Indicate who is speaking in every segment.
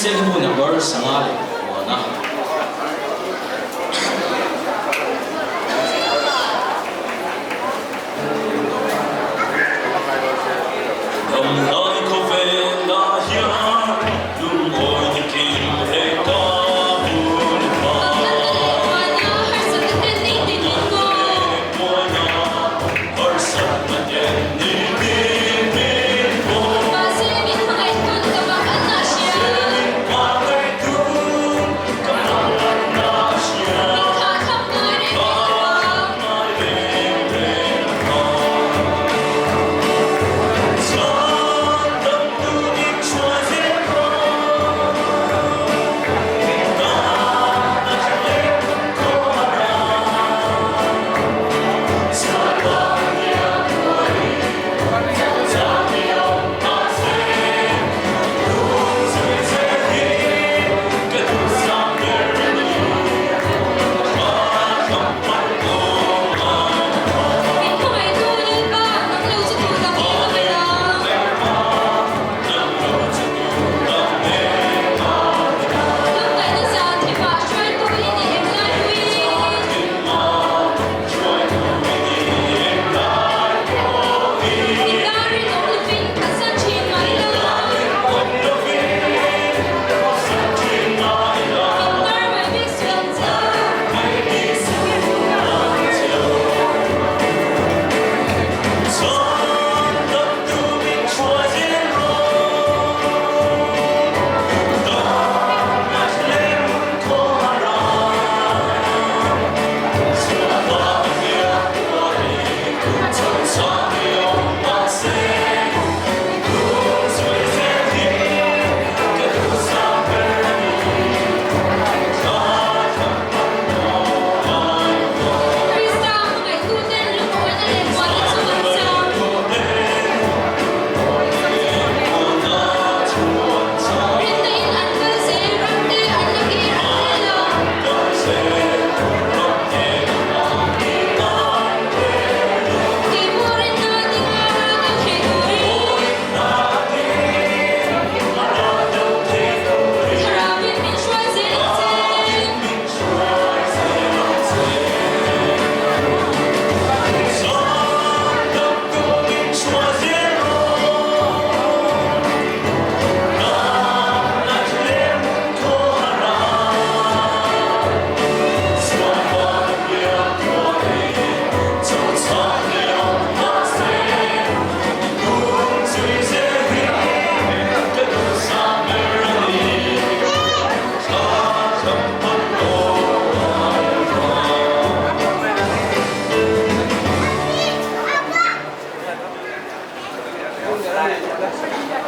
Speaker 1: Kristian bu number 5 na. Damlai khawvelah hian lungawi takin he ka hun hma.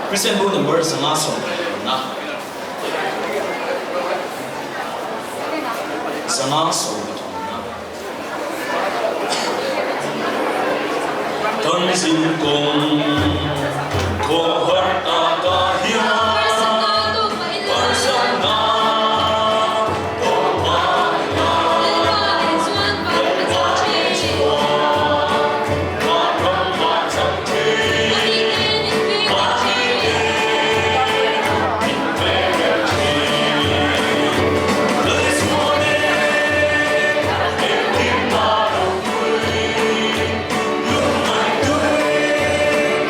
Speaker 1: Kristian bu number 524. 523. Kan zinkawng khawhar taka hian harsatna tawk mah ila, Lalpa chuan vanram a chang thin, mahni min veng thin. Lal Isua'n engkim a ropui, lungngaih tui.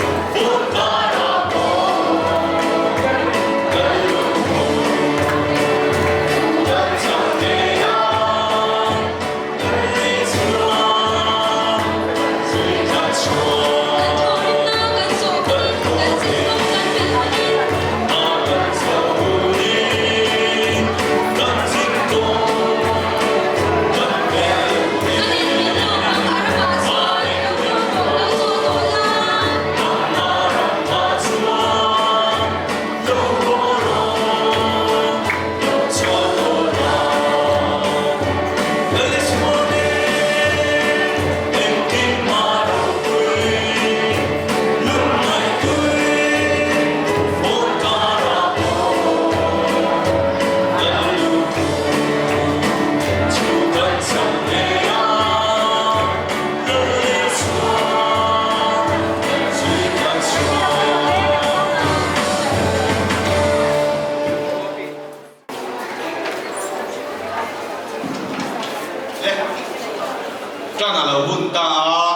Speaker 2: Ṭan a lo hun ta a,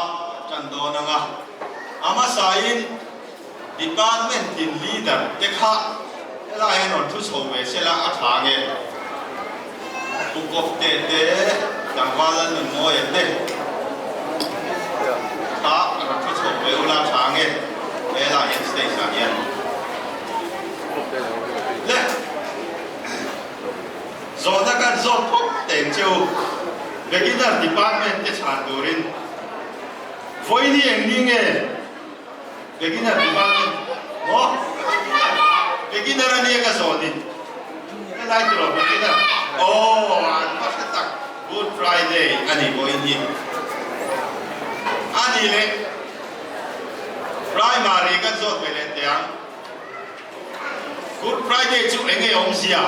Speaker 2: ṭan dawn ang a. A hmasain Department tin leader te kha helai hian rawn thu chho ve se la a ṭha nge? Pu Kawpte te, Tlangval Lalnunmawia te kha rawn thu chho ve ula a ṭha nge? Helai hian stage ah hian. Le! Zawhna kan zawt phawt teng che u. Beginner department te chhan turin vawiini eng ni nge beginner department maw? Beginner a nia ka zawh ni. Helai chu lo beginner. Aw an va hre tak Good Friday a ni vawiin hi. A ni leh primary kan zawt ve leh teh ang. Good Friday chu eng nge awmzia?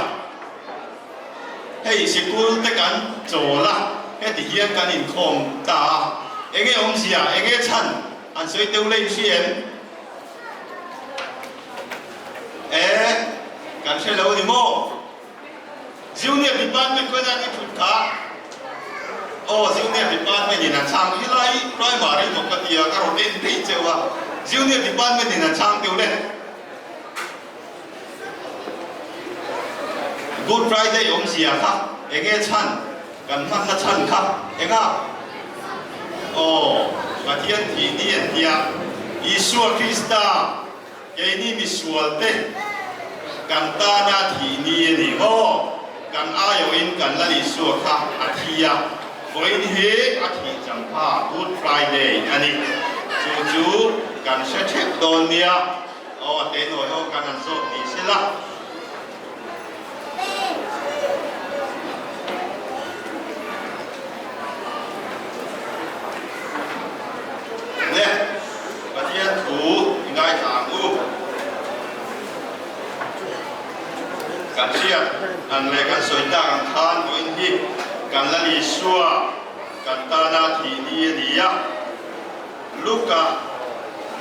Speaker 2: Hei sikul te kan chawl a, heti hian kan inkhawm ta a, eng nge awmzia, eng nge chhan an sawi deuh leh hri em? E, kan hre lo ni maw? Junior Department khawi lai nge thut kha? Aw, Junior Department in a chhang hi lai Primary maw ka tia ka rawn en daih cheu a, Junior Department in a chhang deuh le. Good Friday awmzia kha enge chhan kan hmanna chhan kha enga? Aw, Pathian thih ni an tia Isua Krista Keini misual te kan tana thih ni a ni maw? Kan aiawhin kan Lal Isua kha a thi a, vawiin hi a thih changpha Good Friday a ni. Chu chu kan hre theuh dawn nia. Aw a te nawi ho kan han zawt ni sela. Le, Pathian thu i ngaithla ang u. Kan hriat ang leh kan sawi tak ang khan vawiin hi kan Lal Isua kan tana thih ni a ni a. Luka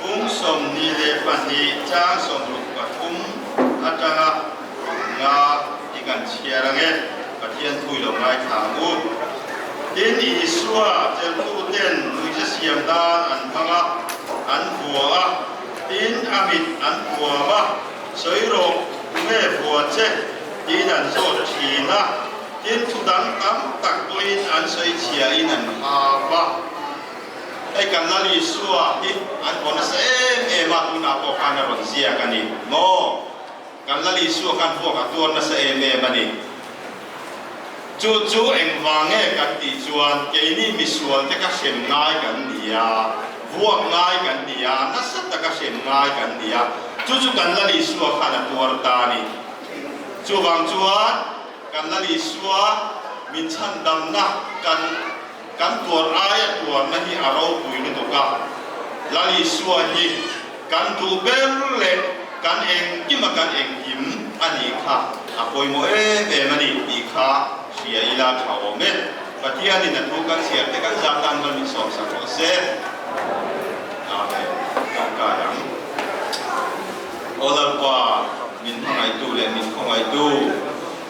Speaker 2: bung 22 chang 63 atanga nga i kan chhiar ange, Pathian thu i lo ngaithla ang u. Tin, Isua cheltuten nuihza siam nan an hmang a, an vua a, tin, a mit an puam a, sawi rawh, tunge vua che? tiin an zawt thin a, tin, thu dang tam tak pawhin an sawi chhiahin an hap a. Hei kan Lal Isua hi an vaw nasa em em a, tunah pawh khan a rawn ziak a ni maw? Kan Lal Isua khan vuak a tuar nasa em em a ni. Chu chu engvang nge kan tih chuan keini misual te ka hrem ngai kan ni a, vuak ngai kan ni a, nasa taka hrem ngai kan ni a, chu chu kan Lal Isua khan a tuar ta a ni. Chuvang chuan kan Lal Isua min chhandamna kan. Kan tuar aia tuarna hi a ropui lutuk a, Lal Isua hi kan duh ber leh kan engkima kan engkim a nih kha a pawimawh em em a ni tih kha hria ila tha awm e. Pathianin a thu kan chhiar te kan zah tan mal min sawmsak rawh se. Amen. Tawngtai ang. Aw Lalpa, min hmangaihtu leh min khawngaihtu,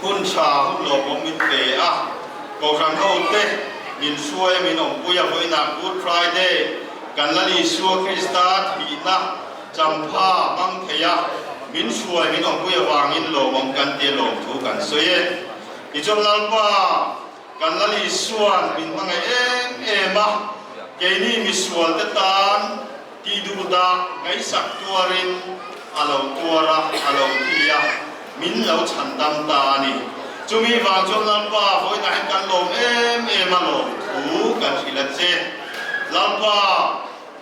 Speaker 2: hun tha hun lawmawm min pe a, Kohhran hote min hruai a min awmpui a vawiinah Good Friday kan Lal Isua Krista thihna champha hmang thei a min hruai min awmpui avangin lawmawm kan tia lawmthu kan sawi e. Tichuan Lalpa kan Lal Isua'n min hmangaih em em a, keini misualte tan Tih duh dah ngaihsak tuarin a lo tuar a, a lo thi a, min lo chhan dam ta a ni. Chumi vang chuan Lalpa vawiinah hian kan lawm em em a lawm thu kan hrilh a che. Lalpa,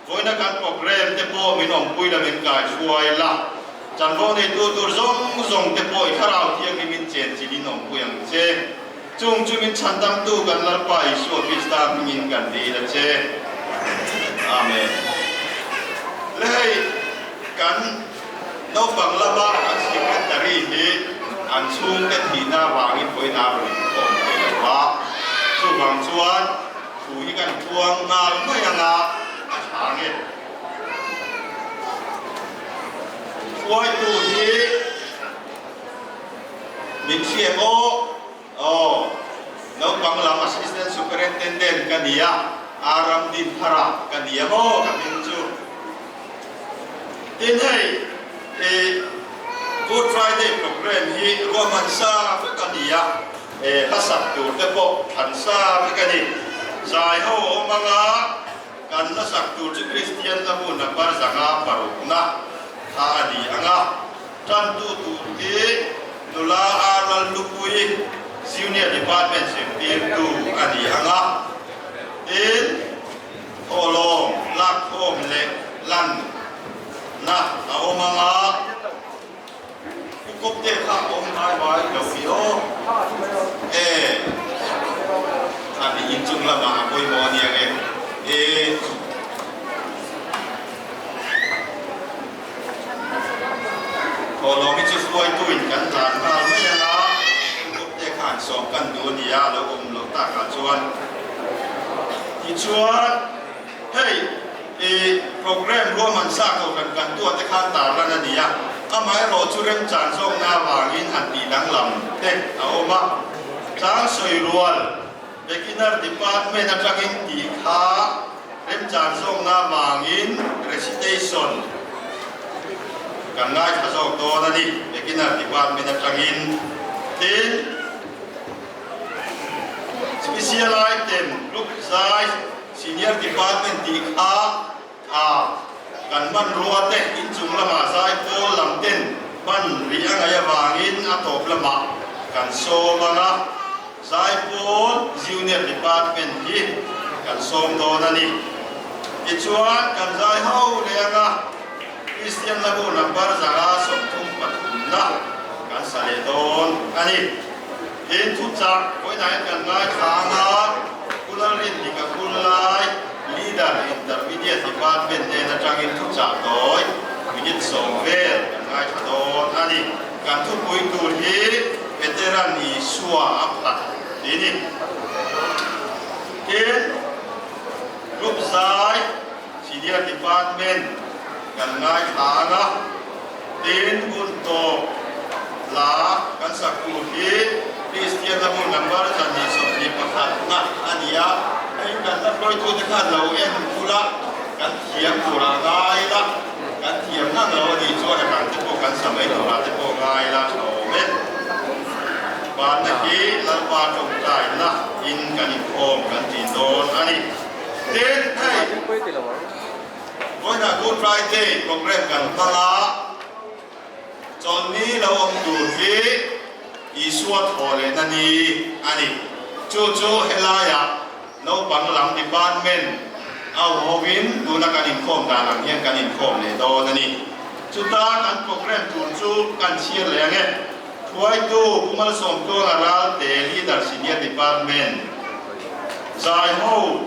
Speaker 2: vawiina kan programme te pawh min awmpui la min kaihruai la, chanvo neitu tur zawng zawng te pawh i thlarau thianghlimin chenchilhin awmpui ang che. Chung chu min chhandamtu kan Lalpa Isua Krista hmingin kan dil a che. Amen. Le hei kan naupang lama an secretary hi an chhungte thihna avangin vawiin a rawn inkhawm thei lo va, chuvang chuan thu hi kan puang nghal mai anga a tha nge. Hruaitu hi. Min hriat aw? Aw, naupang lam Assistant Superintendent ka ni a. Aram Dinthara ka ni a maw ka hming chu. Tin hei i Good Friday program hi ruahman sa vek a ni a, hla sak tur te pawh thlan sa vek a ni. Zai ho a awm anga kan hla sak tur chu Kristian hla bu number 506na kha a ni ang a. Tantu tur hi nula Arlal Lupui Junior Department zirtirtu a ni ang a, tin thawhlawm lakkhawm leh lanna a awm ang a, Pu Kawpte kha a awm ngai mai lo hi aw. E, a ni inchung lamah a pawimawh a ni ang e. E. Thawhlawm hi chu hruaituin kan hlan nghal mai ang a, Kawpte khan sawm kan duh a nia, lo awm loh takah chuan. Tichuan, hei i program ruahman sa kohhran kan tuah te khan tarlan a ni a, amaherawh chu remchan zawkna avangin han tih danglam te a awm a. Tlang sawi rual Beginner department atangin tih kha remchan zawkna vangin recitation kan ngaithla zawk dawn a ni, beginner department atangin. Tin, special item group zai senior department tih kha a kan hmanrua te inchung lamah zai pawl lam ten hman rih a ngaih avangin a tawp lamah kan sawm ang a, zai pawl Junior Department hi kan sawm dawn a ni. Tichuan kan zai ho leh ang a, Kristian Labu number 133 na kan sa leh dawn a ni. Tin thuchah vawiinah hian kan ngaithla ang a, Pu Lalrindik a kul lai Leader Intermediate Department nen atangin thuchah tawi minute 10 vel kan ngaithla dawn a ni. Kan thupui tur hi Veteran Isua a phat tih a ni. Tin, Group zai Senior Department kan ngaithla ang a, tin hun tawp la kan sak tur hi Kristian lamur number 121 na a ni a, hei kan la hruaitute khan lo en thul a, kan thiam turah ngai la, kan thiam ngang lo a nih chuan a dang te pawh kan sa mai turah te pawh ngai la tha awm e. Banna hi Lalpa tawngtaina in kan inkhawm kan tih dawn a ni. Tin, hei vawiinah Good Friday program kan hmang a, chawlhni lo awm tur hi Isua thaw lehna ni a ni. Chu chu helaiah naupang lam department a hovin tuna kan inkhawm dan ang hian kan inkhawm leh dawn a ni. Chuta kan program tur chu kan chhiar leh ang e. Hruaitu Pu Malsawmtluanga Ralte, Leader Senior Department, Zaiho,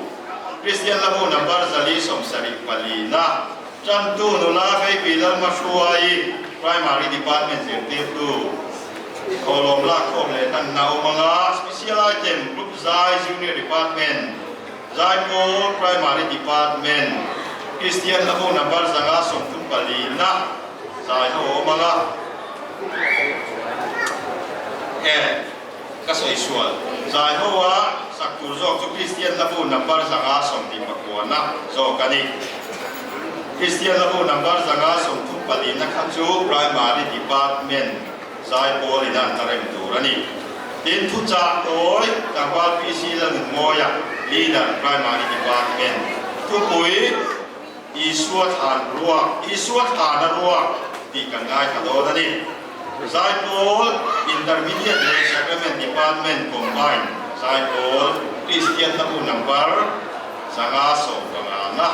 Speaker 2: Kristian Lahu Number 474 na, Tantu Nula Baby Lalmahruai, Primary Department zirtirtu, Thawhlawm Lakkhawm leh Hlanna awm anga Special Item Group Zai Junior Department, Zaipawl Primary Department, Kristian Lahu Number 134 na, Zai ho awm anga e ka sawi sual. Zai ho a sak tur zawk chu Kristian Hlabu number 129 na zawk a ni. Kristian Hlabu number 134 na kha chu Primary Department zai pawl in an la rem tur a ni. Tin thuchah tawi tlangval PC Lalnunmawia Leader Primary Department thupui Isua thlan ruak, Isua thlana ruak tih kan ngaithla dawn a ni. Zaipawl Intermediate leh Sacrament Department Combined Zaipawl Kristian Hlabu Number 115 na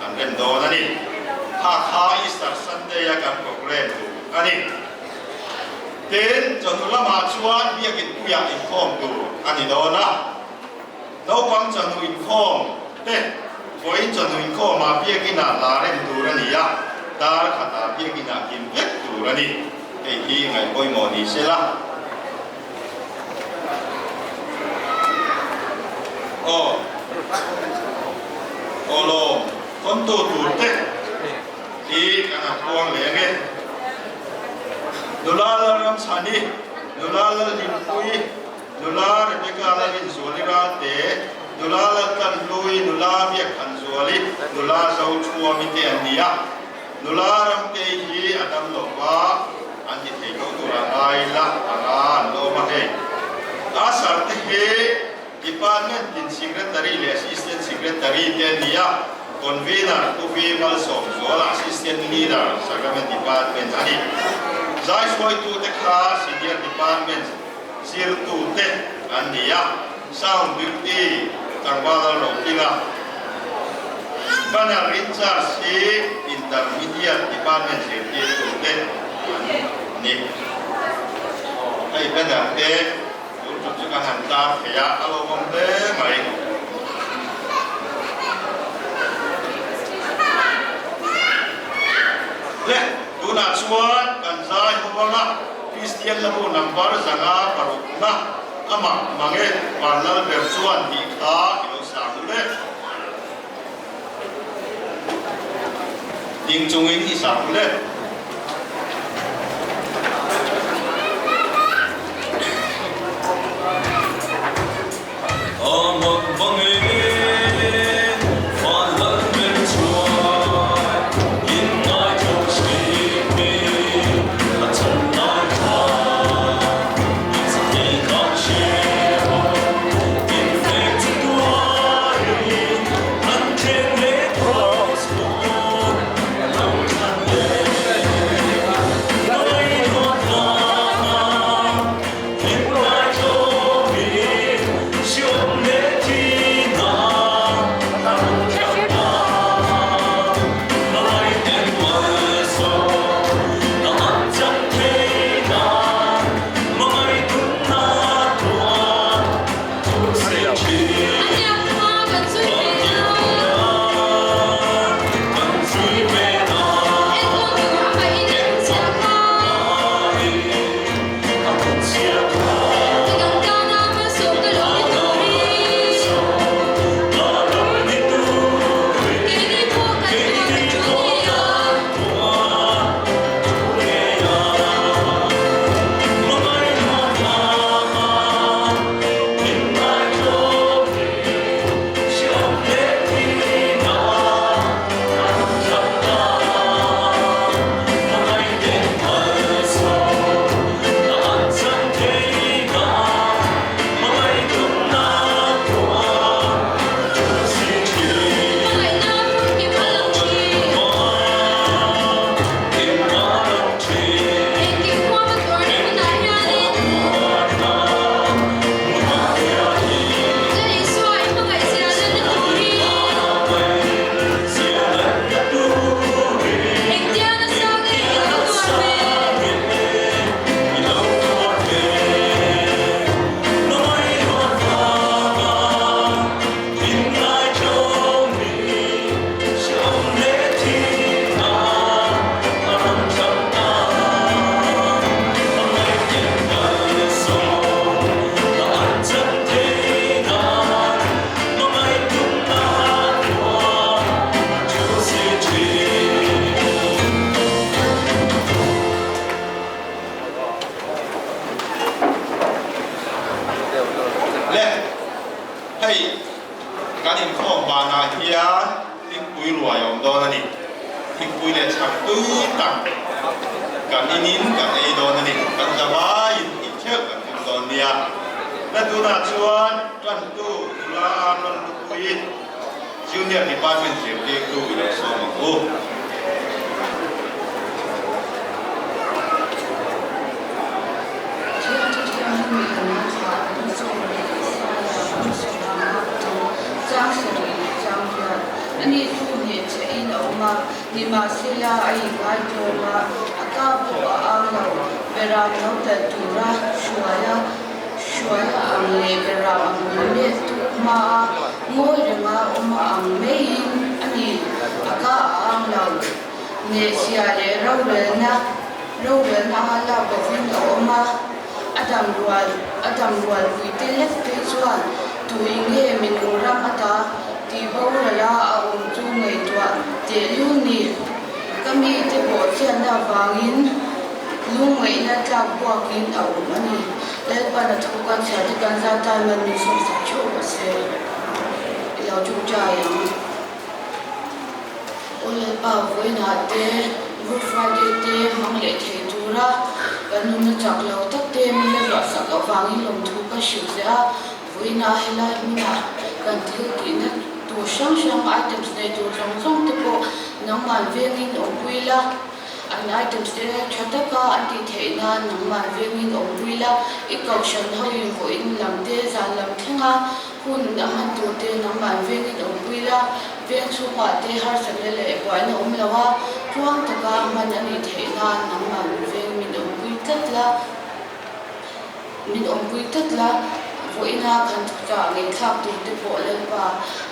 Speaker 2: an rem dawn a ni. Kha kha Easter Sunday a kan program tur a ni. Tin, chawhnu lamah chuan Biakin puiah inkhawm tur a ni dawn a. Naupang chawhnu inkhawm te vawiin chawhnu inkhawmah biakinah hla rem tur a ni a, dar khatah biakinah kim vek tur a ni. Hei hi ngaih pawimawh ni se la. Aw, aw lawm, thawntu tur te hi kan han puang leh ang e. Nula Lalramchhani, Nula Lalhlimpuii, Nula Rebecca Lalrinzuali Ralte, Nula Laltlanhlu. Hlui, nula Biakthanzuali, nula Zothuami te an ni a. Nula Ramtei hi a dam lo va, an ti thei lo tur a ngai la anga an lawm a hei. Usher te hi Department tin Secretary leh Assistant Secretary te an ni a, Convener Pu V Malsawmzuala Assistant Leader Sacrament Department a ni. Zaihruaitute kha Senior Department zirtute an ni a, Sound Beauty tlangval Lalrotinga, Banner in charge hi Intermediate Department zirtirtute an ni. Hei banner te tun tum chu kan han tar thei a, a lawmawm hle mai. Le, tunah chuan kan zai ho anga Kristian lahu number 506na Amah mange Vanlal ber chuan tih kha i lo sang u le. Ding chungin i sang u le.
Speaker 1: Amah mange Vanlal ber chuan in ngaithawk hrim a chan lai kha.
Speaker 2: Le, hei kan inkhawm banah hian thingpui ruai a awm dawn a ni. Thingpui leh chhang tui tak kan inin kan ei dawn a ni. Kan zavaiin in theuh kan tum dawn nia. Na tunah chuan tantu nula Arnold Lupuiin Junior Department zirtirtu i lo sawm ang u.
Speaker 3: Ani chu hnehchhehin a awm a, nimahsela a inngaitawm a, a ka pawh a ang lo. Beram lo talh tura hruaia hruaia ang leh beram a hmul let tuk hmaa ngawi renga awm a ang maiin a ni, a ka a ang lo. Hnehchhia leh rorelna rorelna a lak lovin a awm a, a dam rual a dam rual puite lek phei chuan tui nge minung ram ata tih borala a awm chu ngaihtuah tehlul ni. Ka mite bawhchhiatna avangin lungngaihna tlak buakin a awm a ni. Lalpan a thu kan chhiar te kan zat tan man min sawmsak theuh rawh se. I lo. Lo ṭawngṭai ang. Aw Lalpa, vawiinah te Good Friday te hmang leh thei tura kan nunna chak lo tak te min la ruahsak avangin lawmthu ka hrilh che a. Vawiinah helai hmunah kan thil tihna tur hrang hrang items nei tur zawng zawng te pawh nangmah vengin awmpui la. An items te tha taka an tih theih nan nangmah vengin awmpui la, i kohhran hoin vawiin lam te zan lam thlenga hun a hman tur te nangmah vengin awmpui la, veng chhungah te harsatna leh buaina awm lo a, tluang taka hman a nih theih nan nangmah veng min awmpui tlat la. Min awmpui tlat la, vawiina kan thuchah ngeihthlak tur te pawh Lalpa,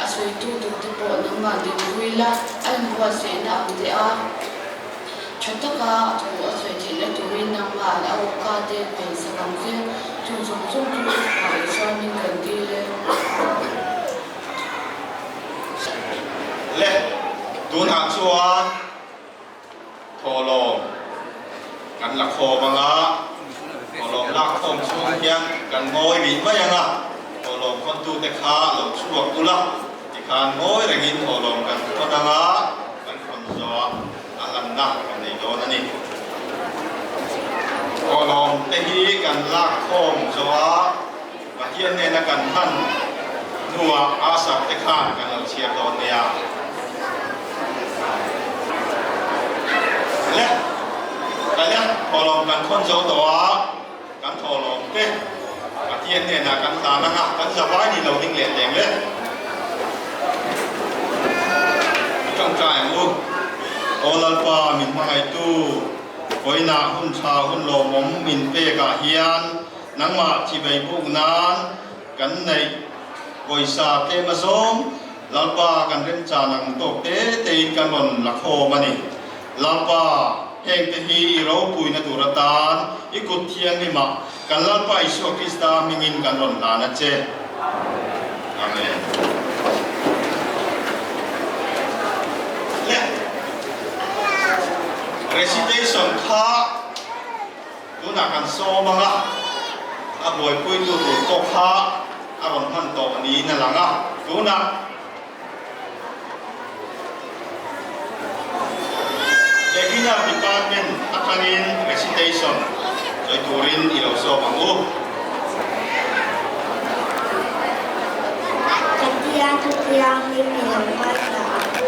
Speaker 3: a sawitu tur te pawh nangmah dinpui la, a inbuatsaihna ang teh a, tha taka a thu a sawi theihna turin nangmah a awka te pensak ang che, chung zawng zawng chu Fapa Isua min kan dil e.
Speaker 2: Le, tunah chuan. Thawhlawm kan la khawm ang a, thawhlawm lak khawm chhung hian kan ngawi rih mai ang a, thawhlawm khawntute kha lo chhuak ula, tikhan ngawi rengin thawhlawm kan khawn ang a, kan khawn zawhah a lanna kan nei dawn a ni. Thawhlawm te hi kan lak khawm zawhah Pathian nena kan hman hnuah Asaph te khan kan lo chhiar dawn nia. Le, Kalia thawhlawm kan khawn zo tawh a, kan thawhlawm te Pathian hnenah kan hlan ang a, kan zavai ni lo ding leh teng le. I tawngtai ang u. Aw Lalpa min hmangaihtu, vawiinah hun tha hun lawmawm min pekah hian Nangmah chivei buk nan kan neih pawisa tlem a zawm, Lalpa kan remchan ang tawk te tein kan rawn la khawm a ni. Lalpa, hengte hi i ropuina tur atan i kut thianghlimah kan Lalpa Isua Krista hmingin kan rawn hlan a che. Amen. Le Recitation kha. Tunah kan sawm ang a, a buaipuitu tur pawh kha a rawn hman tawh niin a lang a. Tunah Beginner Department atangin recitation sawi turin i lo sawm ang u.
Speaker 4: Pathian thu thianghlim i lo ngaithla ang u.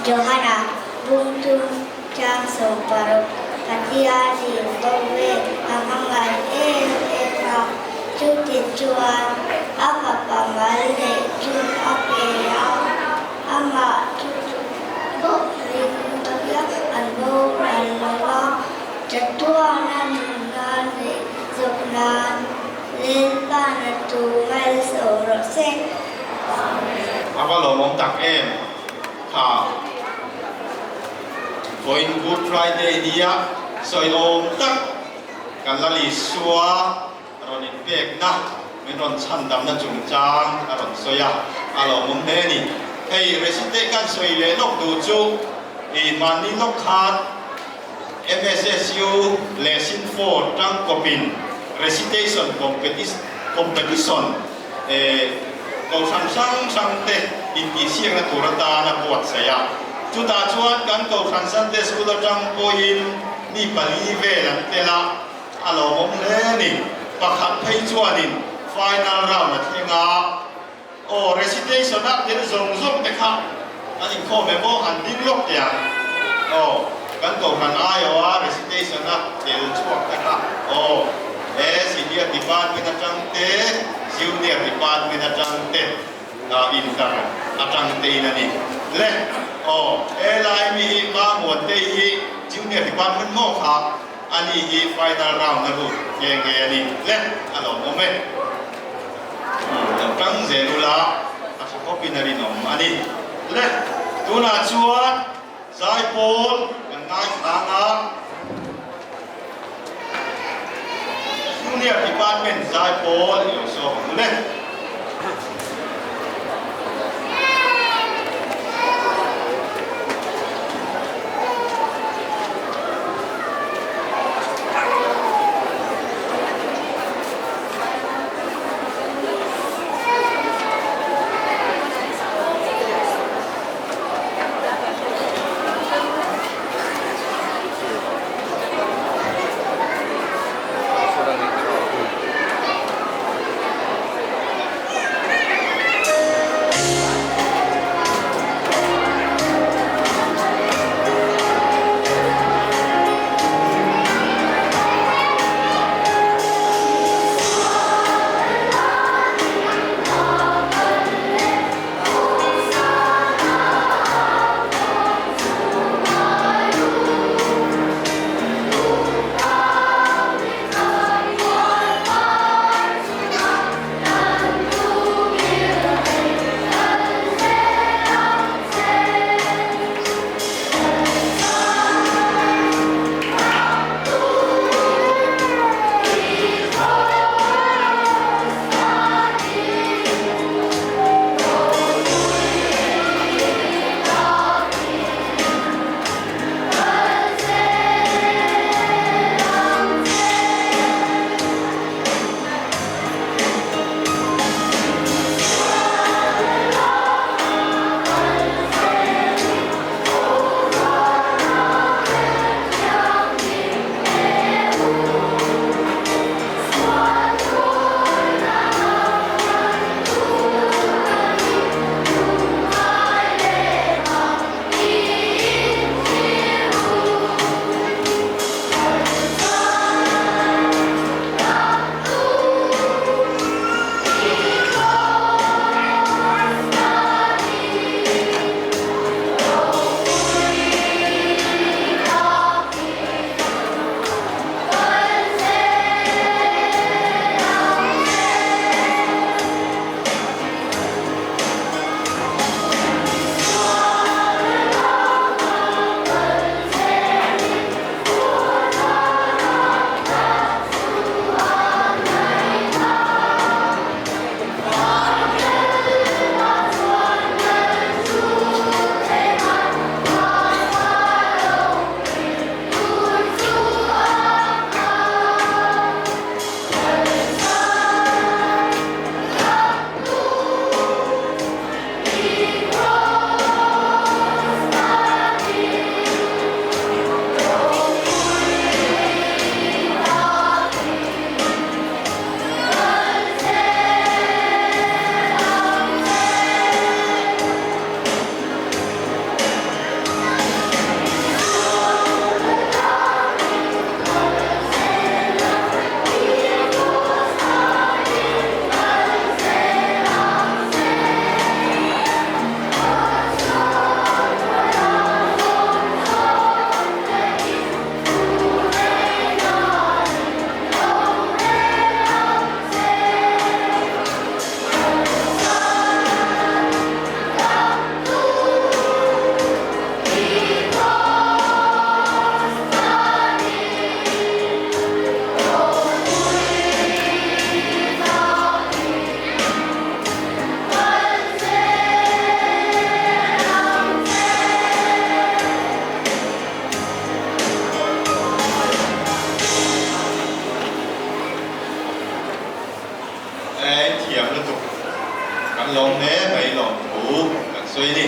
Speaker 4: Johana, Bungthum Chang 16, Pathianin khawvel a hmangaih em em a, chuti chuan a fapa mal neih chu a pe a, amah chu pawh ring takia an boral lo va, chatuana nunna neih zawk nan Lalpa'n a tu malsawm rawh se.
Speaker 2: A va lawmawm tak em? Kha vawiin Good Friday nia sawi awm tak kan la Isua rawn inpekna min rawn chhandamna chungchang a rawn sawi a, a lawmawm hle a ni. Hei resite kan sawi leh lawk duh chu i hmanni lawk khan MSSU leh Sinfor tangkawpin recitation competition Kohhran hrang hrang te intihsiakna tur atan a buatsaih a. Chutah chuan kan Kohhran Sunday School atang pawhin mi pali vel an tel a, a lawmawm hle a ni. Pakhat phei chuanin final round a thleng a, aw recitation a tel zawng zawng te kha an inkhawm em aw, an ding lawk teh ang. Aw, kan Kohhran aiawha recitation a tel chhuak te kha aw. He Senior Department atang te, Junior Department atang te, Inter atang te in a ni. Le, aw, helai mi hi Mamuantei hi Junior Department maw kha a ni hi final round a lut nghe nghe a ni. Le, a lawmawm e. Lo tang zel ula, a tha khawpin a rinawm a ni. Le, tunah chuan Zaipawl kan ngaithlang a, Junior Department zaipawl i lo sawm ang u le. sawi a ni.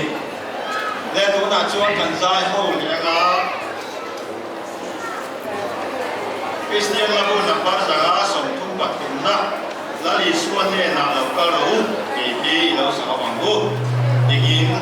Speaker 2: Le tunah chuan kan zai ho leh anga Kristian la hun number 133 na Lal Isua hnenah lo kal rawh u tih hi i lo sa ho ang u tingin.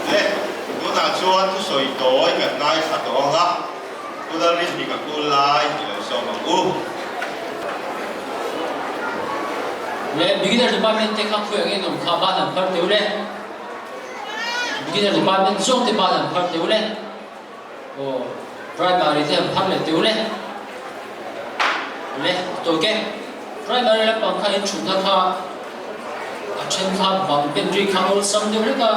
Speaker 2: Le, tunah chuan thusawi tawi kan ngaithla tawh ang a, Pu Lalrinhni ka kul lai i lo sawm ang u.
Speaker 5: Le, beginner department te kha khawi angin awm kha ban an phar teuh le. Beginner department zawng te ban an phar teuh le. Aw, primary te an phar leh teuh le. Le, tawk e. Primary lampang kha in thutna kha a then kha bang pen ri kha awlsam deuh hlek a,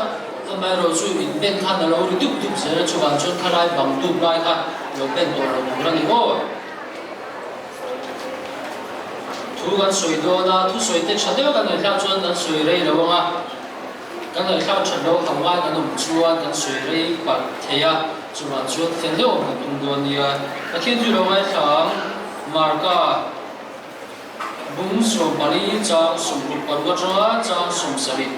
Speaker 5: amaherawh chu in pen khan a lo ri dup dup zel a, chuvang chuan khalai bang dup lai kha lo pen tawh lo tur a ni aw. Thu kan sawi dawn a, thusawi te tha deuh kan ngaihthlak chuan kan sawi rei lo ang a. Kan ngaihthlak that loh hau ngai kan awm chuan kan sawi rei palh thei a, chuvang chuan fel deuh awm kan tum dawn nia. Pathian chu lo ngaithla ang, Marka bung 14 chang 66 atanga chang 72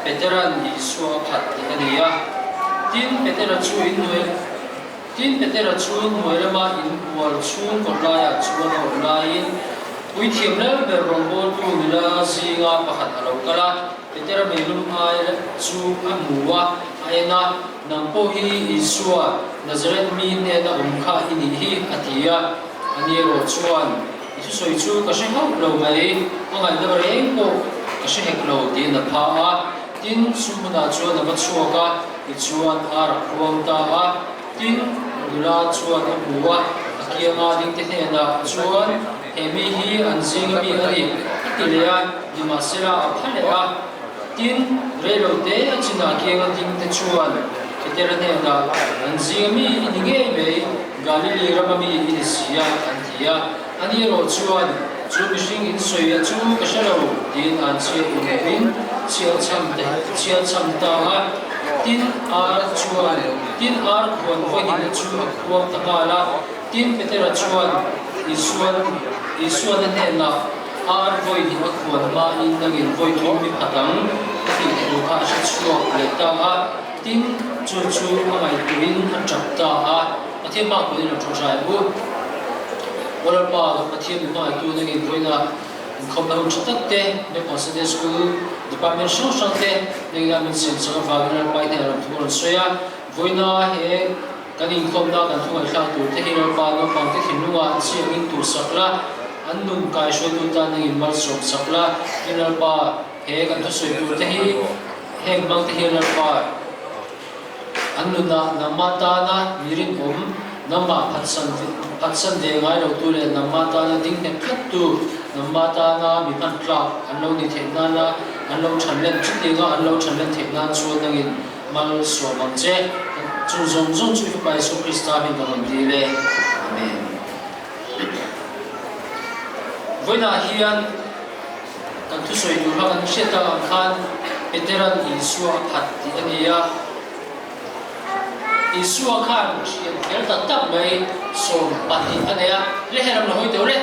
Speaker 5: Petera'n Isua a phat tih a ni a. Tin, Petera chu in hnuai Tin, Petera chu hnuai lama inbual chhung kawt laiah chuan a awm laiin Puithiam lal ber rawngbawltu nula zinga pakhat a lo kal a, Petera meilum ai chu a hmu a, a en a, Nang pawh hi Isua, Nazareth mi hnena awm kha i nih hi, a ti a. Ani erawh chuan, I thusawi chu ka hre hauh lo mai, a ngaihdam reng pawh ka hre hek lo, tiin a pha a. Tin, sumhmunah chuan a va chhuak a, tichuan ar a khuang ta a. Tin, nula chuan a hmu a, a kianga dingte hnenah chuan, He mi hi an zinga mi a ni, a ti leh a, nimahsela a pha leh a. Tin, reilote a chinah kianga dingte chuan Petera hnenah, An zinga mi i ni ngei mai, Galili rama mi i ni si a, an ti a. Ani erawh chuan, Chu mihring in sawi a chu ka hre lo, tiin an chhiat inpin chhiahchham te chhiahchham ta a. Tin, ar chuan, tin, ar khuan vawihnihna chu a khuang ta nghal a. Tin, Petera chuan Isuan Isuan a hnenah, Ar vawi hnih a khuan hmain nangin vawi thum mi phat ang, a tih thu kha a hre chhuak leh ta a. Tin, chu chu a ngaihtuahin a tap ta a. Pathian hma kunin a thu tha em u? Aw Lalpa, kan Pathian mi hmangaihtu nangin vawiinah inkhawmna hun tha tak te, Naupang Sunday School Department hrang hrang te nangina min siam chak avangin Lalpa i hnenah ram thu a rawn sawi a. Vawiina he kan inkhawmna kan thu ngaihthlak tur te hi Lalpa naupangte thinlungah chiangin tur sak la, an nun kaihruaitu tan nangin malsawm sak la, tin Lalpa he kan thusawi tur te hi heng hmang te hian Lalpa an nunah nangmah tana mi rinawm, nangmah phatsan phatsan ve ngai lotu leh nangmah tana ding nghet tlattu, nangmah tana mi hman tlak an lo ni theih nana an lo thanlen chutianga an lo thanlen theih nan chuan nangin Malsawm ang che. Chung zawng zawng chu i Fapa Jesuh Krista hming ka rawn dil e. Amen. Vawiinah hian kan thusawi tur kha kan hriat tak ang khan Peteran Isua a phat tih a ni a. Isua khan thian fel tak tak mai 12 a nei a, Le heram la hawi teuh le.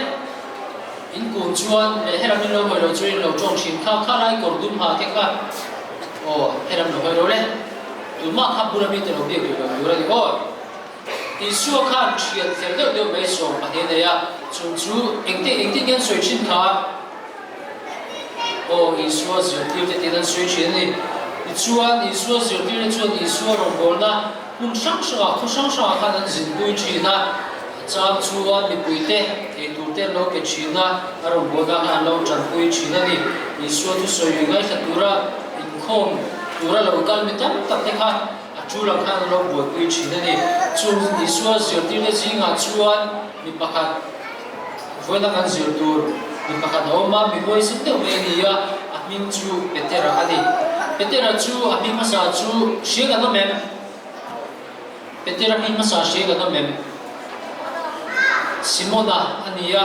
Speaker 5: In kun chuan leh heram in lo hawi lo chu in lo tawng thin kha, kha lai kawr dum ha te kha. Aw, helam lo hawi lo le. Tumah kha bula mite lo biak duh lo tur a ni aw. Isua khan thian fel deuh deuh mai 12 a nei a, chung chu engtin engtin nge an sawi thin kha? Aw, Isua zirtirte tiin an sawi thin a ni. Tichuan, Isua zirtirte chuan Isua rawngbawlna hmun hrang hrangah, khaw hrang hrangah khan an zinpui thin a. A chang chuan mipuite eitur te an lo pe thin a, a rawngbawlna kha an lo tanpui thin a ni. Isua thusawi ngaithla tura inkhawm tura lo kal mi tam tak te kha a tul ang khan an lo buaipui thin a ni. Chung Isua zirtirna zingah chuan mi pakhat vawiina kan zir tur mi pakhat a awm a, mi huaisen deuh mai a ni a, a hming chu Petera a ni. Petera chu a hming hmasa chu hria kan awm em? Petera hming hmasa hria kan awm em? Simona a ni a,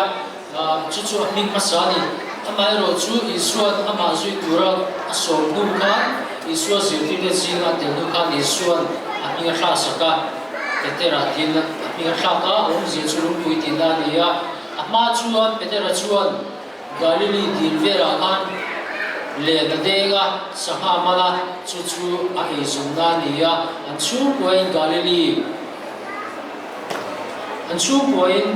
Speaker 5: chu chu a hming hmasa a ni. Amaherawh chu Isua'n amah zui tura a sawm hnu khan, Isua zirtirte zinga a tel hnu khan Isua'n a hming a thlaksak a, Petera tiin a hming a thlak a, awmzia chu lungpui tihna a ni a. A hma chuan Petera chuan Galili dil velah khan len a deng a, sangha a man a, chu chu a eizawnna a ni a, an chhungkuain Galili an chhungkuain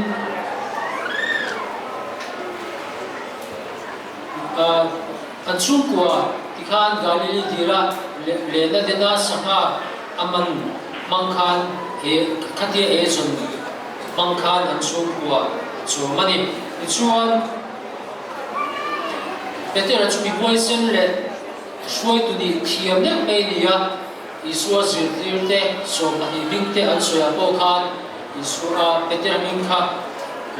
Speaker 5: an chhungkua tikhan Galili dila len a den a, sangha a man hmang khan khatia eizawn hmang khan an chhungkua a chawm a ni. Tichuan, Petera chu mi huaisen leh hruaitu nih thiam deuh mai a ni a, Isua zirtirte 12 hmingte an sawiah pawh khan Isua Petera hming kha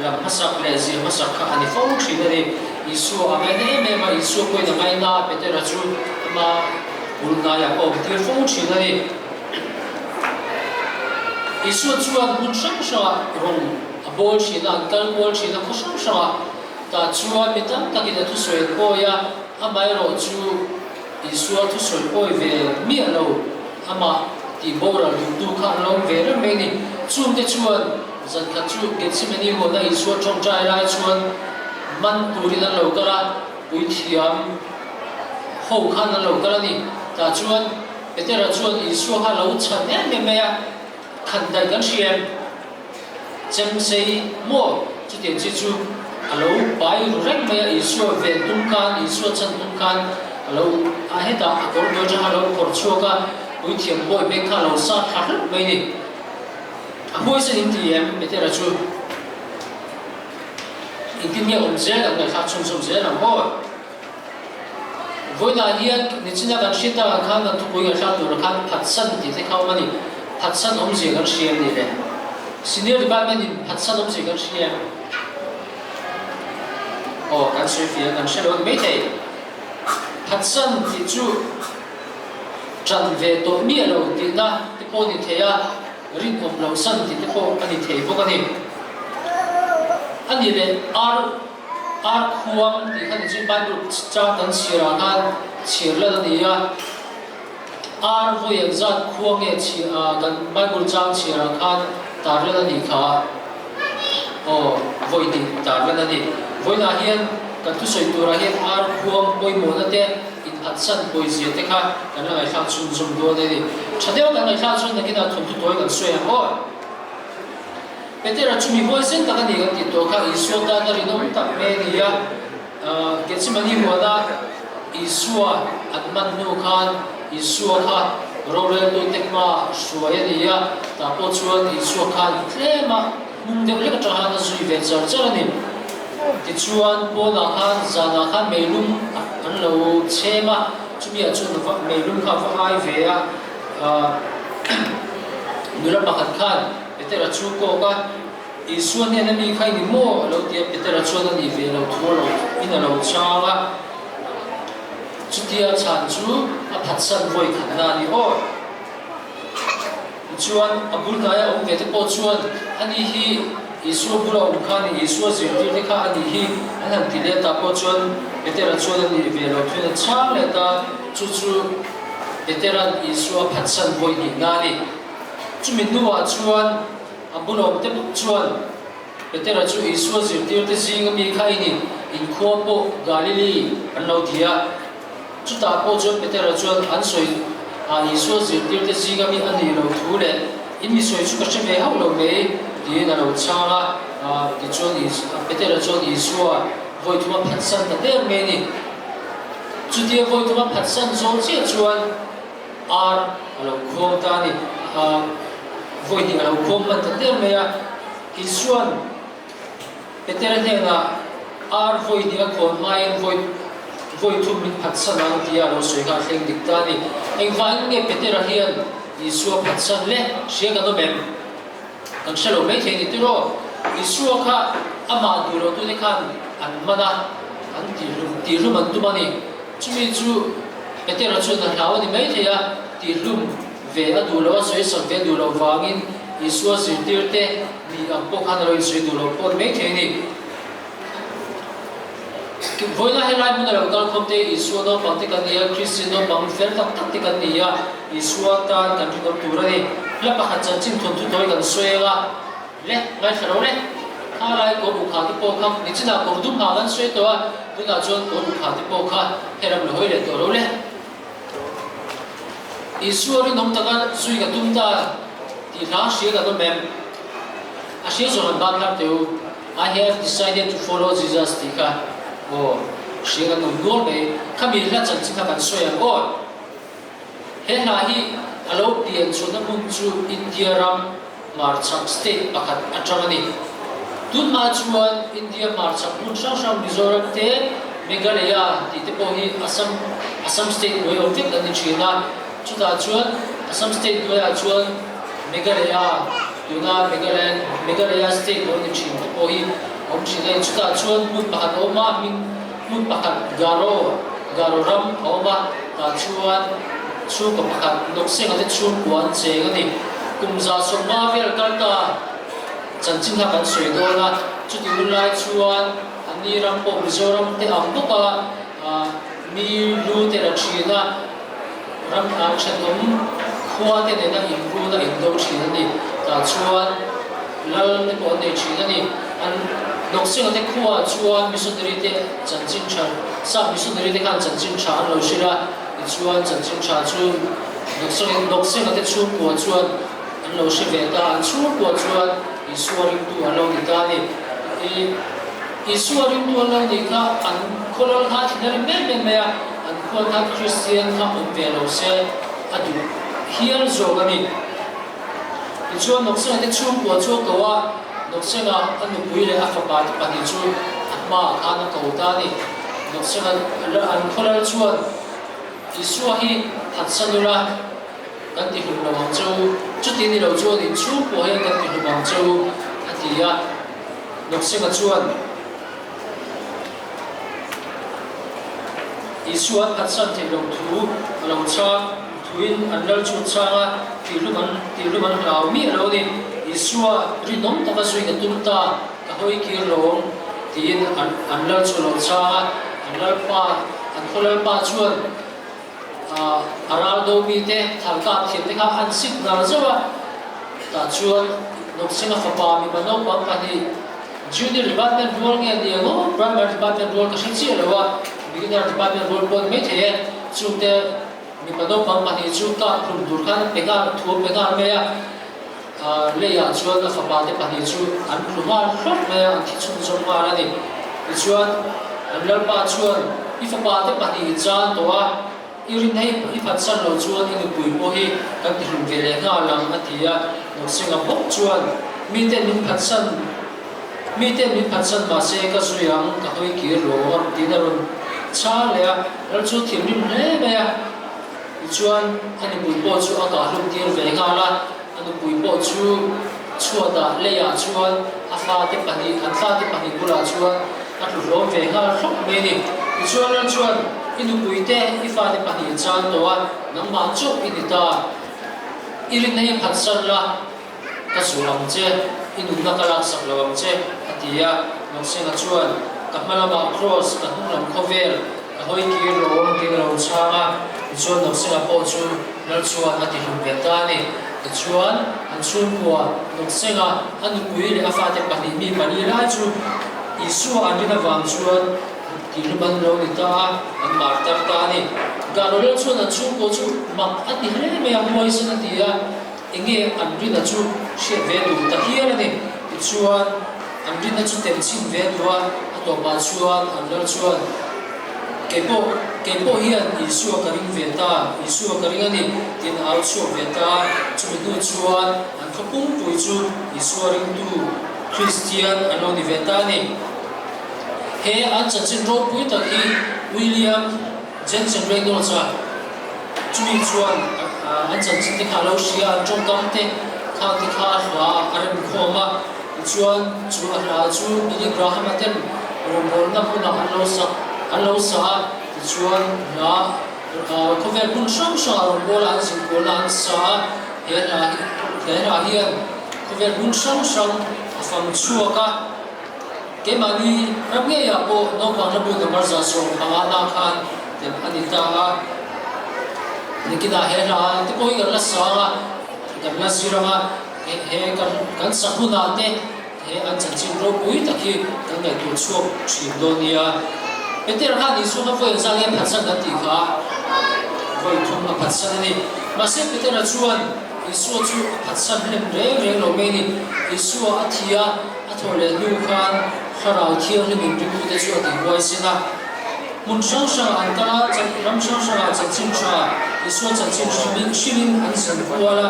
Speaker 5: lam hmasak leh zir hmasak kha a ni fo thin a ni. Isua a ngaina em em a, Isua pawhin a ngaina a, Petera chu ama bul hnaiah a awmtir fo thin a ni. Isua chuan hmun hrang hrangah rawn a bawl thin a, an kal kual thin a, khaw hrang hrangah tah chuan mi tam takin a thusawi an pawi a, amaherawh chu Isua thusawi pawi ve miah lo, amah tih boral duhtu kha an lo awm ve reng mai a ni. Chungte chuan zan khat chu Gethsemane huana Isua tawngtai lai chuan man turin an lo kal a, puithiam ho khan an lo kal a ni. Tah chuan Petera chuan Isua kha a lo chhan em em mai a, Khan daih kan hria em? Chem sei maw? Chutiang chi chu a lo pai ru reng mai a, Isua ven tum khan, Isua chhan tum khan a lo a hetah a kawr hnuai atang a lo phawrh chhuak a, puithiam bawi beng kha a lo sat thla hlauh mai a ni. A huaisen in ti em? Petera chu engtin nge awm zel ang ngaihthlak chhunzawm zel ang aw? Vawiinah hian nichina kan hriat takah khan kan thupui kan hriat turah khan phatsan tih te kha awm a ni. Phatsan awmzia kan hria em ni le? Senior Department in phatsan awmzia kan hria em? Aw, kan sawi fiah kan hre lo a ni maithei. Phatsan tih chu ṭan ve tawh miah lo tihna te pawh a ni thei a, rinawm loh san tih te pawh a ni thei bawk a ni. A nih leh ar. Ar khuang tih kha ni chu Bible chang kan chhiar ah khan chhiar lan a ni a, ar vawi an zat khuang nge chhiar ah kan Bible chang chhiar ah khan tar lan a nih kha. Aw, vawi hnih tarlan a ni. Vawiinah hian kan thusawi turah hian ar khuang pawimawhna te, inphatsan pawizia te kha kan la ngaihthlak chhunzawm dawn a ni. Tha deuh kan ngaihthlak chuan nakinah thawmhnaw tawi kan sawi ang aw. Petera chu mi huaisen tak a ni kan tih tawh kha Isua tana rinawm tak mai a ni a. Gethsemane huana Isua an man hnu khan Isua kha roreltute hma hruai a ni a, tah pawh chuan Isua khan tlema hnung deuh hlek atang khan a zui ve char char a ni. Tichuan pawnah khan zanah khan meilum an lo chhem a, chumi ah chuan meilum kha a va ai ve a, nula pakhat khan Petera chu kawk a, Isua hnena mi kha i ni maw? A lo ti a, Petera chuan a nih ve lo thu a lo in a lo chang a. Chutia chhan chu a phatsan vawi khatna a ni aw. Tichuan, a bul hnaia awm ve te pawh chuan ani hi Isua bula awm kha a ni, Isua zirtir te kha a nih hi an han ti let ah pawh chuan Petera chuan a nih ve lo thuin a chhang let a, chu chu Petera'n Isua a phatsan vawi hnihna a ni. Chumi hnuah chuan a bulawm te bawk chuan Petera chu Isua zirtirte zinga mi kha i ni, inkhua pawh Galili an lo ti a. Chutah pawh chuan Petera chuan an sawi a Isua zirtirte zinga mi a nih loh thu leh in mi sawi chu ka hre ve hauh lo mai tiin a lo chhang a. Tichuan Petera chuan Isua vawi thuma phatsan ta der mai a ni. Chutia vawi thuma phatsan zawng chiah chuan Ar a lo khuang ta a ni. Vawi hnih a lo khuang hman ta der mai a. Isua'n Petera hnenah ar vawi hnih a khawn hmain vawi vawi thum min phatsan ang tia a lo sawi kha a thleng dik ta a ni. Engvangin nge Petera hian Isua phatsan le hria kan awm em? Kan hre lo mai thei ni tiraw? Isua kha amah duh lo tute khan an man a, an tihlum tihlum an tum a ni. Chumi chu Petera chuan a hlau a ni mai thei a, tihlum ve a duh lo a, sawi sak ve a duh loh vangin Isua zirtirte ni ang pawh khan a lo insawi duh lo pawh a ni mai thei a ni. Vawiina helai hmuna lo kal khawm te Isua naupang te kan ni a, Kristian naupang fel tak tak te kan ni a, Isua tan kan rinawm tur a ni. Hla pakhat chanchin thawnthu tawi kan sawi ang a, le, ngaithla lo le. Kha lai kawr ukha te pawh kha nichinah kawr dum ha kan sawi tawh a, tunah chuan kawr ukha te pawh kha heram la hawi leh tawh lo le. Isua rinawm taka zui ka tum ta tih hla hria kan awm em? A hria zawng an ban thar teh u. I have decided to follow Jesus tih kha aw hria kan awm nual mai. Khami hla chanchin kha kan sawi ang aw. He hla hi a lo pian chhuahna hmun chu India ram hmarchhak state pakhat atang a ni. Tunhma chuan India hmarchhak hmun hrang hrang Mizoram te, Meghalaya tih te pawh hi Assam Assam state hnuai awm vek an ni thin a. Chutah chuan Assam state hnuaiah chuan Meghalaya tuna Meghalaya Meghalaya state lo ni thin te pawh hi awm thin a ni. Chutah chuan hmun pakhat a awm a, hming Hmun pakhat Garo, Garo ram a awm a, tah chuan chhungkaw pakhat Noksenga te chhungkua an cheng a ni. Kum 150 vel kal ta chanchin kha kan sawi dawn a, chuti hun lai chuan an ni ram pawh Mizoram te ang bawk a, mi lu te la thin a, ram thenawm khua te nena inrun a indo thin a ni. Tah chuan lal te pawh an nei thin a ni. An Noksenga te khuaah chuan missionary te chanchin tha, sap missionary te khan chanchin tha an lo hrilh a, tichuan chanchin tha chu Noksenga te chhungkua chuan an lo hre ve ta, an chhungkua chuan Isua ringtu an lo ni ta a ni. Isua ringtu an lo nih kha an khaw lal kha a thin a rim em em mai a, an khuan kha Kristian kha awm ve lo se a duh hial zawk a ni. Tichuan Noksenga te chhungkua chu a ko a, Noksenga a nupui leh a fapa te pahnih chu a hmaah khan a ko ta a ni. Noksenga an khaw lal chuan Isua hi phatsan ula, Kan ti hlum lo ang che u, chuti ni lo chuan in chhungkua hian kan ti hlum ang che u, a ti a. Noksenga chuan Isua an phatsan theih loh thu a lo chhang, thuin an lal chu a chhang a, tihhlum an tihhlum an hlau miah lo a ni. Isua rinawm taka zui ka tum ta, ka hawi kir lawng, tiin an an lal chu a lo chhang a. An lalpa, an khaw lalpa chuan, A ral do mite thalkap thiam te kha an sit nal zauh a, tah chuan Noksenga fapa mipa naupang pahnih Junior Department rual nge ni ang aw, Primary Department rual ka hre chiah lo a, Beginner Department rual pawh a ni maithei e. Chungte mipa naupang pahnih chu kap hlum tur khan pe nghal, thu a pe nghal mai a. Leiah chuan a fapa te pahnih chu an tlu nghal hlawk mai a, an thi chhunzawm nghal a ni. Tichuan, an lalpa chuan, I fapa te pahnih i chan tawh a, i rin hei i phatsan lo chuan i nupui pawh hi kan ti hlum ve leh nghal ang, a ti a. Noksenga bawk chuan, Miten min phatsan, miten min phatsan mahse ka zui ang, ka hawi kir lo a rawn tiin a rawn chhang leh a. Lal chu thinrim hle mai a. Tichuan, a nupui pawh chu a kah hlum tir ve nghal a, a nupui pawh chu chhuatah leiah chuan a fate pahnih, an fate pahnih bulah chuan a tlu hlawm ve nghal hlawk mai a ni. Tichuan, Lal chuan, I nupui te, i fate pahnih chan tawh a, nangmah chauh i ni ta. I rinna hi phatsan la, ka zuah ang che, i nunna ka laksak lo ang che, a ti a. Noksenga chuan, Ka hma lamah Kraws, ka hnung lam khawvel, ka hawi kir lo tiin a lo chhang a. Tichuan Noksenga pawh chu Lal chuan a ti hlum ve ta a ni. Tichuan, an chhungkua Noksenga, a nupui leh a fate pahnih mi pali lai chu Isua an rin avang chuan tihlum an lo ni ta a, an martar ta a ni. Garo Lal chuan an chhungkua chu mak a ti hle mai a, huaisen a ti a. Enge an rinna chu hriat ve duh ta hial a ni. Tichuan, an rinna chu tem chhin ve duh a, a tawpah chuan an lal chuan, Keipawh, keipawh hian Isua ka ring ve ta, Isua ka ring a ni, tiin a au chhuak ve ta a. Chumi hnu chuan an khaw pumpuii chu Isua ringtu Kristian an lo ni ve ta a ni. He an chanchin ropui tak hi William Jensen Reynolds-a Chumi chuan an chanchin te kha a lo hria a, an tawngkam te khang te kha a hla a rem khawm a, tichuan chu a hla chu Billy Graham-a ten rawngbawlna hmunah an lo sak an lo sa a, tichuan hla khawvel hmun hrang hrangah rawngbawla an zirkualna an sa a, he hla hi he hla hian khawvel hmun hrang hrang a fang chhuak a. Keimahni ram ngeiah pawh naupang hlabu number 150 na khan tel a ni ta a. Nikinah he hla te pawh hi kan la sang a, kan la zir ang a, he kan kan sa hunah te he an chanchin ropui tak hi kan ngaihtuah chhuak thin dawn nia. Petera khan Isua kha vawi engzah nge phatsan kan tih kha vawi thum a phatsan a ni. Mahse Petera chuan Isua chu a phatsan hnem reng reng lo mai a ni. Isua a thi a. A thawh leh hnu khan Thlarau Thianghlim inringtute chu a tihuai sin a. Hmun hrang hrangah an kal a, ram hrang hrangah chanchin tha, Isua chanchin hrilin an zin kual a.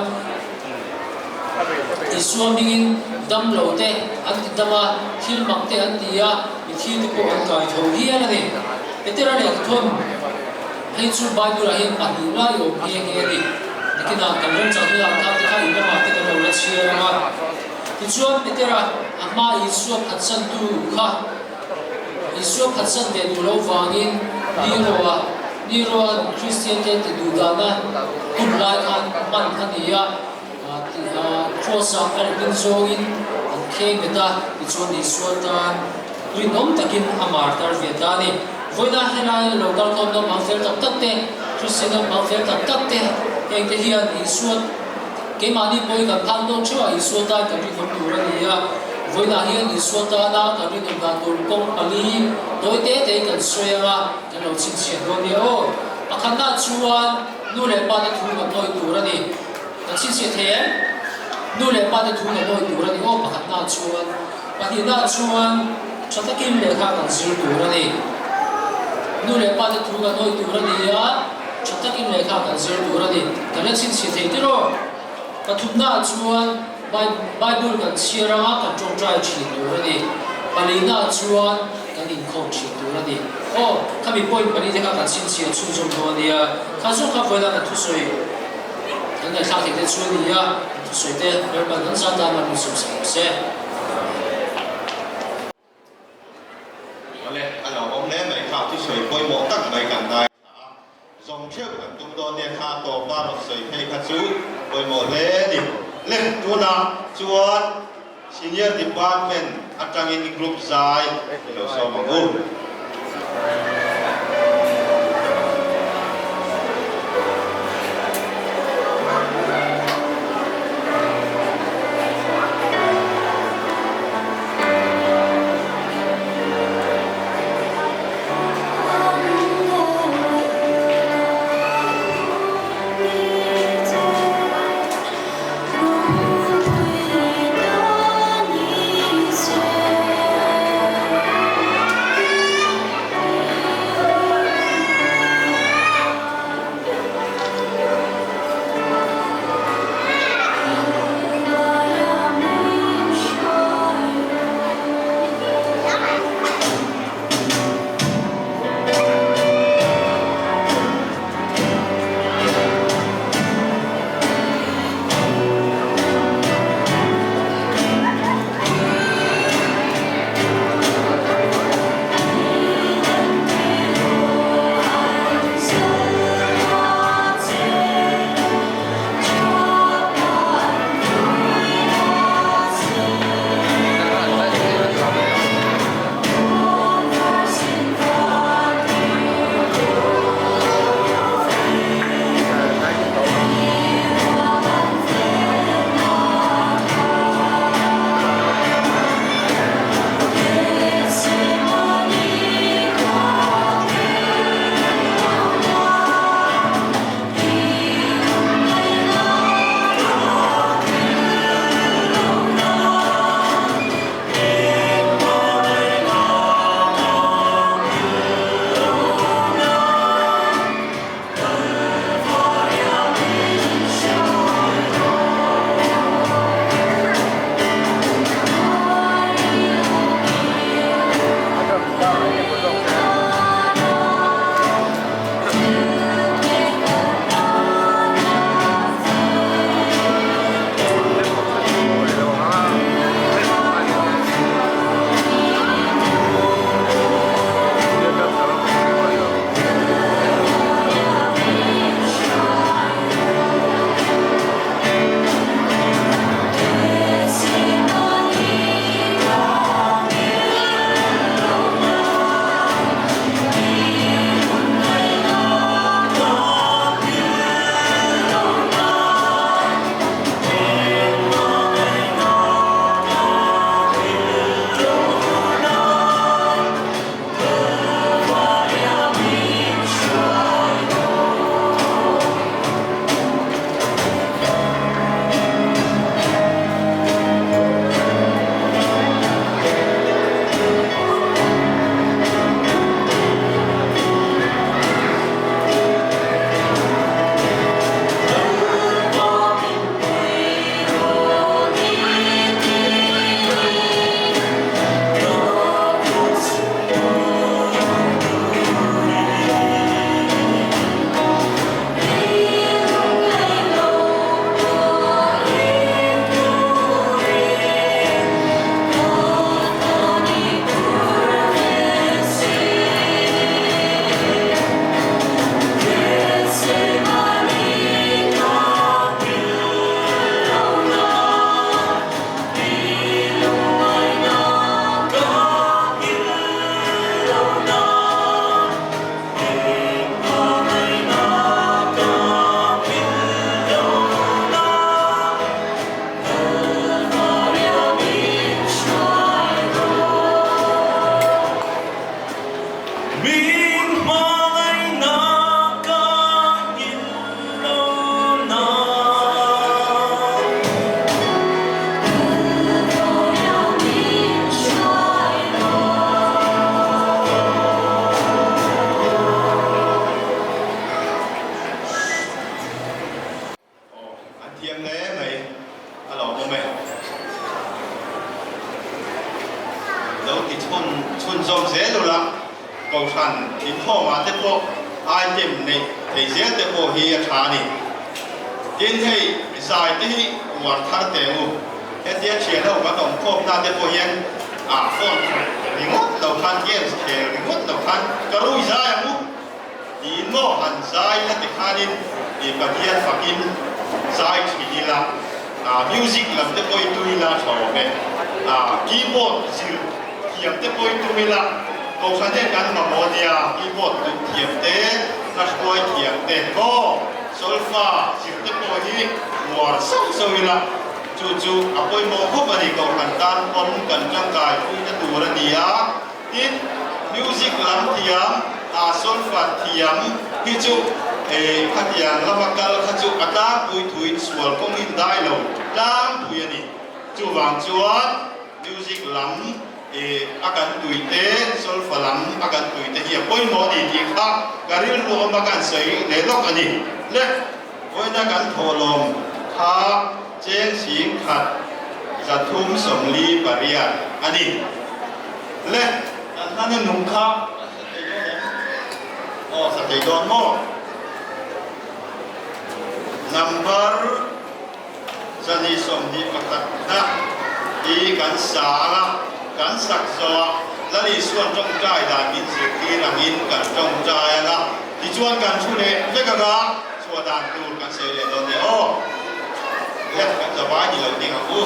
Speaker 5: Isua hmingin dam lo te an ti dam a, thil mak te an ti a, mithi te pawh an kai tho hial a ni. Petera lehkhathawn hei chu Bible-ah hian pahnih lai awm nghe nghe a ni. Nakinah kan remchang hunah khan te kha in lamah te kan lo la chhiar ang a. Tichuan Petera a hma Isua phatsantu kha Isua phatsan ve duh loh vangin Nero-a Nero-a Kristiante ti duh dana hun lai khan hman a ni a, Kraws-ah a rin zawngin an kheng bet a, tichuan Isua tan rinawm takin a martar ve ta a ni. Vawiina helai lo kalkhawm naupang fel tak tak te, Kristian naupang fel tak tak te, hengte hian Isua Keimahni pawhin kan phak tawk theuh a, Isua tan kan rinawm tur a ni a. Vawiinah hian Isua tana kan rinawm dan tur kawng pali tawi te tein kan sawi ang a, kan lo chhinchhiah dawn nia aw. Pakhatna chuan nu leh pa te thu kan nawi tur a ni. Kan chhinchhiah thei em? Nu leh pa te thu kan nawi tur a ni aw pakhatna chuan. Pahnihna chuan tha takin lehkha kan zir tur a ni. Nu leh pa te thu kan nawi tur a ni a. Tha takin lehkha kan zir tur a ni. Kan la chhinchhiah thei tir aw. Pathumnaah chuan Bible kan chhiar anga kan tawngtai thin tur a ni. Palinaah chuan kan inkhawm thin tur a ni. Aw, khami point pali te kha kan chhinchhiah chhunzawm dawn a nia. Kha zawk kha vawilah kan thusawi kan ngaihthlak theih te chu a ni a, kan thusawi te Lalpan kan zat tan a min sawmsak rawh se.
Speaker 2: Awle, a lo awm hle mai kha, thusawi pawimawh tak mai kan ngaithla a, zawm theuh kan tum dawn nia kha tawpa rawn sawi phei kha chu pawimawh hle a ni. Le, tunah chuan Senior Department atangin Group zai i lo sawm ang u. chhunzawm zel ula, Kohhran inkhawmah te pawh item neih thei zel te pawh hi a tha a ni. Tin, hei zai te hi uar thar teh u. Hetia thian ho kan awm khawpna te pawh hian ah phone khawih ringawt lo khan, games khel ringawt lo khan ka rui zai ang u tiin maw han zai la ti khanin i Pathian fakin zai thin ila, ah music lam te pawh i tui ila a tha awm e. Ah keyboard zir thiam te pawh i tum ila, Kohhran hian kan mamawh nia, keyboard tum thiam te, hla hruai thiam te, maw solfa zir te pawh hi uar sauh sauh ila, chu chu a pawimawh khawp a ni, Kohhran tan pawn kan tangkai pui na tur a ni a, tin music lam thiam, ah solfa thiam hi chu eh khatiang lama kal kha chu a tlangpui thuin sual kawngin dai lo tlangpui a ni, chuvang chuan. Music lam i a kan tui te, solfa lam a kan tui te hi a pawimawh a ni tih kha ka rilru awm a kan sawi leh lawk a ni. Le, vawiina kan thawhlawm kha cheng sing khat 348 a ni. Le, kan hlan a nung kha kan sa thei dawn em? Aw, sa thei dawn maw? Number. 221 na hi kan sa ang a, kan sak zawh a, Lal Isuan tawngtai dan min zirtir angin kan tawngtai ang a, tichuan kan thu leh vek ang a, chhuah dan tur kan sawi leh dawn nia aw. Le, kan zavai ni lo ding ang u.